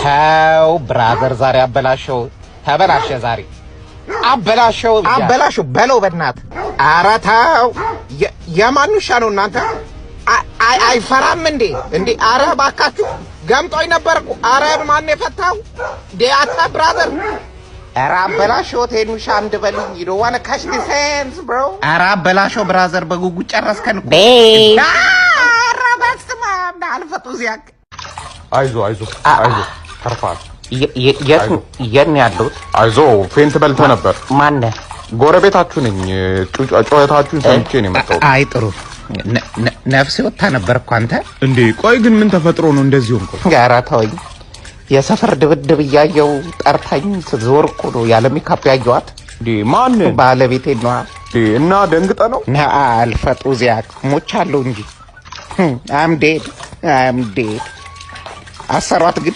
ተው brother፣ ዛሬ አበላሸው፣ ተበላሸ። ዛሬ አበላሸው፣ አበላሸው በለው በእናትህ። ኧረ ተው። የማን ውሻ ነው እናንተ? አይፈራም እንዴ? እንዴ! ኧረ እባካችሁ ገምጦኝ ነበር እኮ። ኧረ ማን የፈታው? ዲያታ brother፣ ኧረ አበላሸው። ይሄን ውሻ አንድ በሉኝ። You don't wanna catch the sense, bro። ኧረ አበላሸው brother፣ በጉጉት ጨረስከን እኮ። ኧረ በስመ አብ አልፈጡ ዚያክ። አይዞ አይዞ አይዞ፣ ተርፋል። የት የት ነው ያለሁት? አይዞ፣ faint በልተህ ነበር። ማነህ? ጎረቤታችሁ ነኝ። ጩኸታችሁን ሰምቼ ነው የመጣሁት። አይ ጥሩ፣ ነፍሴ ወጥታ ነበር እኮ አንተ። እንዴ ቆይ ግን ምን ተፈጥሮ ነው እንደዚህ ሆንከው? ኧረ ተወኝ። የሰፈር ድብድብ እያየው ጠርታኝ ስትዞር እኮ ነው ያለ ሜካፕ ያየኋት። እንዴ ማንን? ባለቤቴ ነዋ። እንዴ እና ደንግጠ ነው? አልፈጡ ዚያክ ሞቻለሁ እንጂ። I'm dead, I'm dead። አሰሯት ግን።